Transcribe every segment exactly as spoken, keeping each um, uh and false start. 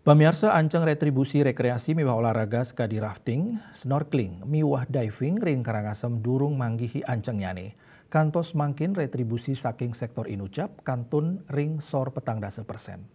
Pamiarsa, anceng retribusi rekreasi miwah olahraga sakadi rafting, snorkeling, miwah diving ring Karangasem durung manggihi ancengnyane. Kantos mangkin retribusi saking sektor inucap kantun ring sor petang dasa persen.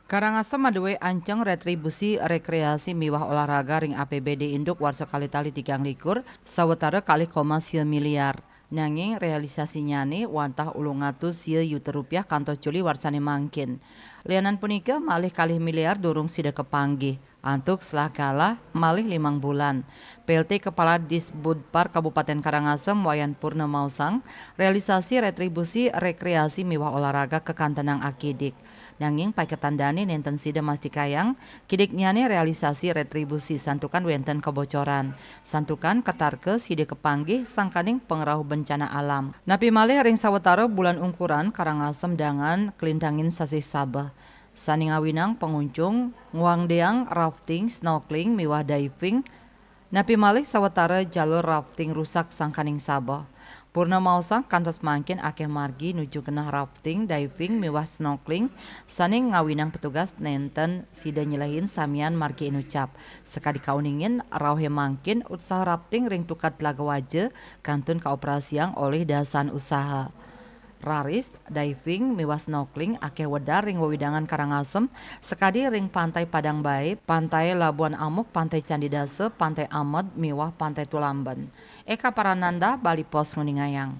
Karangasem madue anceng retribusi rekreasi miwah olahraga ring A P B D induk warsa kalih tali tigang likur, sawatara kalih koma sia miliar. Nanging realisasinyane wantah ulung atus sia yuta rupiah kantos Juli warsane mangkin. Lianan punika, malih kalih miliar durung sida kapanggih, antuk selah galah malih limang bulan. P L T Kepala Disbudpar Kabupaten Karangasem, Wayan Purna maosang, realisasi retribusi rekreasi miwah olahraga kakantenang akidik. Nanging paiketan dane nenten sida mastikayang, kidiknyane realisasi retribusi santukan wenten kebocoran. Santukan katarka sida kapanggih sangkaning pangrauh bencana alam. Napi malih ring sawatara bulan ungkuran Karangasem dangan kalintangin sasih sabeh. Sane ngawinang pangunjung ngwangdeang rafting, snorkeling, miwah diving. Napi malih sawatara jalur rafting rusak sangkaning sabeh. Purna maosang kantos mangkin akeh margi nuju genah rafting, diving, miwah snorkeling sane ngawinang petugas nenten sida nyelehin samian margi inucap. Sakadi kauningin rauhe mangkin usaha rafting ring Tukad Telaga Waja kantun kaoperasiang olih dasan usaha. Raris, diving, miwah snorkeling akeh wedar ring wewidangan Karangasem, sakadi ring Pantai Padang Bae, Pantai Labuan Amuk, Pantai Candi Dasa, Pantai Amed, miwah Pantai Tulamben. Eka Parananda, Bali Post nguningayang.